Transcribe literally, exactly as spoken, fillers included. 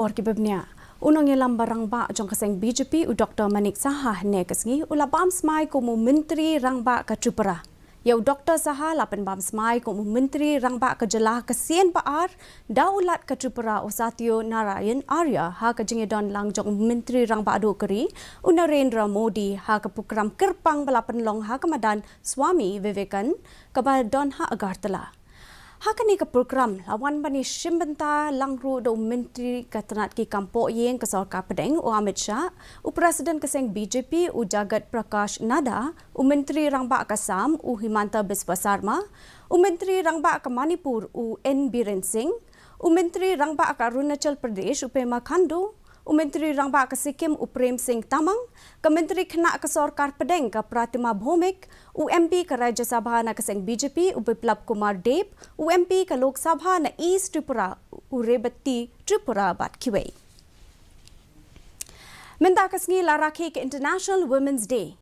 Khubor kiba bniah. U nongïalam ba rangbah jong ka seng B J P u Doctor Manik Saha hynne ka sngi u la bam smai kum u Myntri Rangbah ka Tripura. Ïa u Doctor Saha la pynbam smai kum u Myntri Rangbah ka jylla ka sien ba ar da u Lat ka Tripura u Satya Narayan Arya ha ka jingïadon lang jong u Myntri Rangbah duh ka ri u Narendra Modi ha ka prokram kyrpang ba la pynlong ha ka madan Swami Vivekananda kaba don ha Agartala. Ha kane ka prokram la wan ban ïashim bynta lang ruh da u Myntri ka tnat ki kam pohïing ka Sorkar Pdeng u Amit Shah, u President ka seng B J P u Jagat Prakash Nadda, u Myntri Rangbah ka Assam u Himanta Biswa Sarma, u Myntri Rangbah ka Manipur u N Biren Singh, u Myntri Rangbah ka Arunachal Pradesh u Pema Khandu, u Myntri Rangbah ka Sikkim u Prem Singh Tamang, ka Myntri Khynnah ka Sorkar Pdeng ka Pratima Bhowmik, u M P ka Rajya Sabha na ka seng B J P u Biplab Kumar Deb, u M P ka Lok Sabha na East Tripura u Rebati Tripura bad kiwei. Mynta ka sngi la rakhe ka International Women's Day.